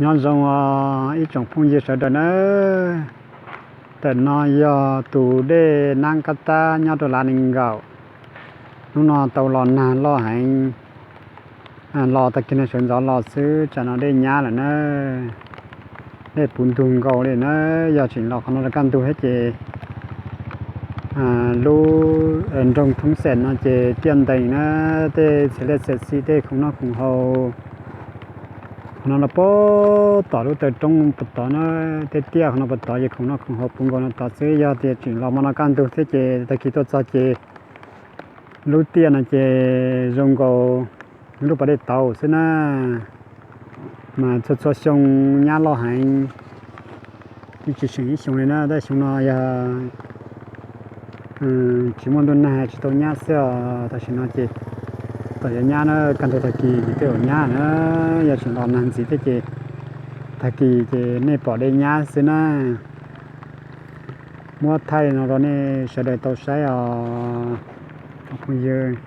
Nyob zoo os ib tsoom phooj ywg sawv daws nawb. Ntawm no yog tus dej Nab Kab Tab nyob rau Lav Nees Nkaum. Hnub no tau los nag loj heev, los tag kis no sawv ntxov los xwb tsam no dej nyab lawm na. Dej puv ntug nkaus li na. Yog tseem los qhov no rau kaj ntug thiab ces lub nroog Thoob Xeem no ces tiaj ntees na, tej txhia liaj txhia xij tej khoom noj khoom haus. Qhov no los puag tom lub taw roob puag tod na, tej tiaj qhov no puag tod ces khoom noj khoom haus puv nkaus no tod xwb. Yog tias tseem los hmo no kaj ntug thiab ces tag kis tuaj txog ces lub tiaj no ces zoo nkaus lub pas dej tauv xwb na. Mas txhua txhua xyoo nyab loj heev, yeej tsis seem ib xyoos li na. Tab xyoo no yog tsis muaj ntuj nag tsis tau nyab xwb os. Tam sim no ces txawm yuav nyab na, kaj ntug tag kis ces twb yuav nyab na. Yog tseem los nag ntxiv thiab ces tag kis ces nej pom dej nyab xwb na. Muab thaij no rau nej sawv daws tau saib os phooj ywg.